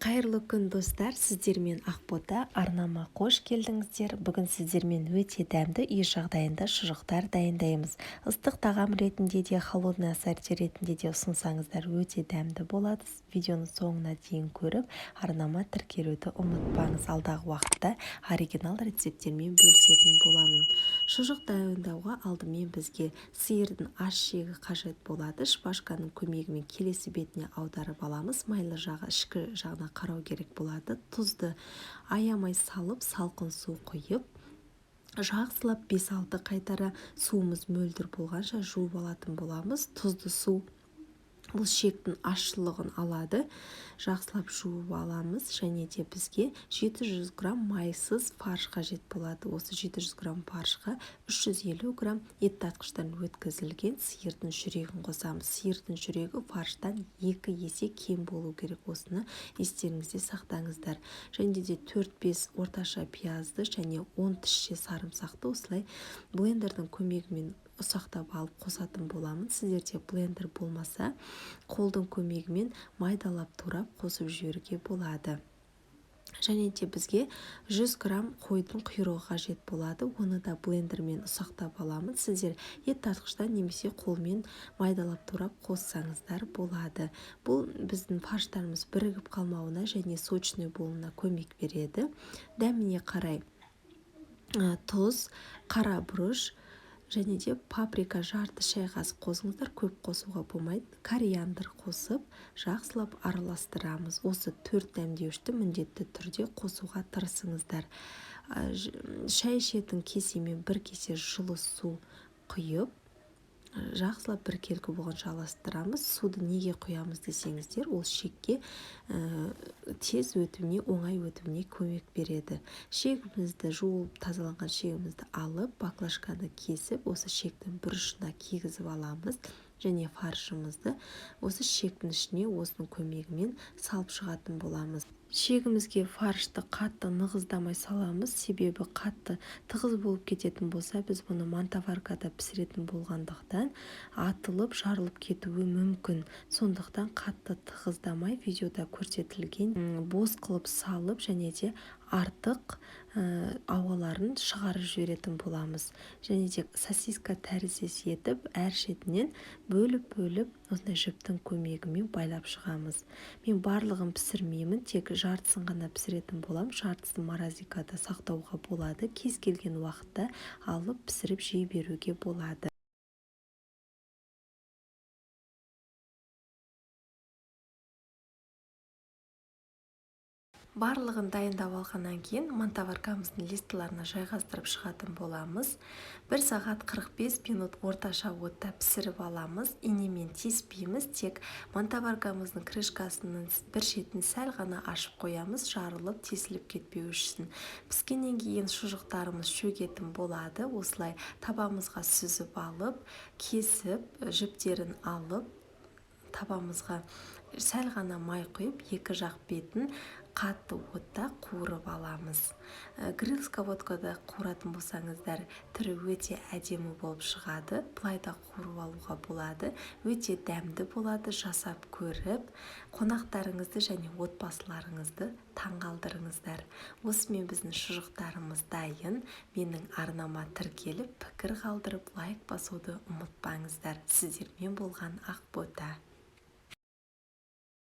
Қайырлы күн, достар! Сіздермен Ақбота. Арнама қош келдіңіздер! Бүгін сіздермен өте дәмді үй жағдайында шұжықтар дайындаймыз. Ыстық тағам ретінде де, холодный ассорти ретінде де ұсынсаңыздар, өте дәмді болады. Видеоны соңына дейін көріп, арнама тіркелуді ұмытпаңыз. Алдағы уақытта оригинал рецепттермен бөлісетін боламын. Шұжық дайындауға алдымен бізге сиырдың аш ішегі қажет болады. Шпажканың көмегімен келесі бетіне аударып аламыз. Майлы жағы ішкі жағына қарау керек болады. Тұзды аямай салып, салқын су құйып, жақсылап 5-6 қайтара суымыз мөлдір болғанша жуып алатын боламыз. Тұзды су бұл ішектің ащылығын алады. Жақсылап жуып аламыз. Және де бізге 700 грамм майсыз фарш қажет болады. Осы 700 грамм фаршқа 350 грамм ет тартқыштан өткізілген сиырдың жүрегін қосамыз. Сиырдың жүрегі фарштан 2 есе кем болу керек, осыны естеріңізде сақтаңыздар. Және де 4-5 орташа пиязды және 10 тісше сарымсақты осылай блендердің көмегімен ұсақтап алып қосатын боламын. Сіздерде блендер болмаса, қолдың көмегімен майдалап турап қосып жіберуге болады. Және де бізге 100 грамм қойдың құйрығы қажет болады. Оны да блендермен ұсақтап аламын. Сіздер ет тартқыштан немесе қолмен майдалап турап қоссаңыздар болады. Бұл біздің фарштарымыз бірігіп қалмауына және сочный болуына көмек береді. Дәміне қарай тұз, қара бұрыш және де паприка жарты шай қасық қосыңыздар, көп қосуға болмайды. Кориандр қосып, жақсылап араластырамыз. Осы төрт дәмдеуішті міндетті түрде қосуға тырысыңыздар. Шай ішетін кесемен бір кесе жылы су құйып, жақсылап біркелкі болғанша араластырамыз. Суды неге құямыз десеңіздер, ол шекке тез өтуіне, оңай өтуіне көмек береді. Шегімізді, жуылып тазаланған шегімізді алып, баклажканы кесіп, осы шектің бір ұшына кигізіп аламыз және фаршымызды осы шектің ішіне осының көмегімен салып шығатын боламыз. Шегімізге фаршты қатты нығыздамай саламыз, себебі қатты тығыз болып кететін болса, біз бұны мантоваркада пісіретін болғандықтан, атылып, жарылып кетуі мүмкін. Сондықтан қатты тығыздамай, видеода көрсетілген бос қылып салып және де артық ауаларын шығарып жіберетін боламыз. Және де сосиска тәріздес етіп, әр шетінен бөліп-бөліп, осындай жіптің көмегімен байлап шығамыз. Мен барлығын пісірмеймін, тек жартысын ғана пісіретін боламын. Жартысын морозилкада сақтауға болады, кез келген уақытта алып, пісіріп жей беруге болады. Барлығын дайындап алғаннан кейін мантоваркамыздың листыларына жайғастырып шығатын боламыз. 1 сағат 45 минут орташа отта пісіріп аламыз. Инемен теспейміз, тек мантоваркамыздың крышкасының бір шетін сәл ғана ашып қоямыз, жарылып, тесіліп кетпеу үшін. Піскеннен кейін шұжықтарымыз шөгетін болады. Осылай табамызға сүзіп алып, кесіп, жіптерін алып, табамызға сәл ғана май құйып, екі жақ бетін қатты отта қуырып аламыз. Гриль сковородкада қуыратын болсаңыздар, түрі өте әдемі болып шығады. Былай да қуырып алуға болады, өте дәмді болады. Жасап көріп, қонақтарыңызды және отбасыларыңызды таңғалдырыңыздар. Осымен біздің шұжықтарымыз дайын. Менің арнама тіркеліп, пікір қалдырып, лайк басуды ұмытпаңыздар. Сіздермен болған Ақбота.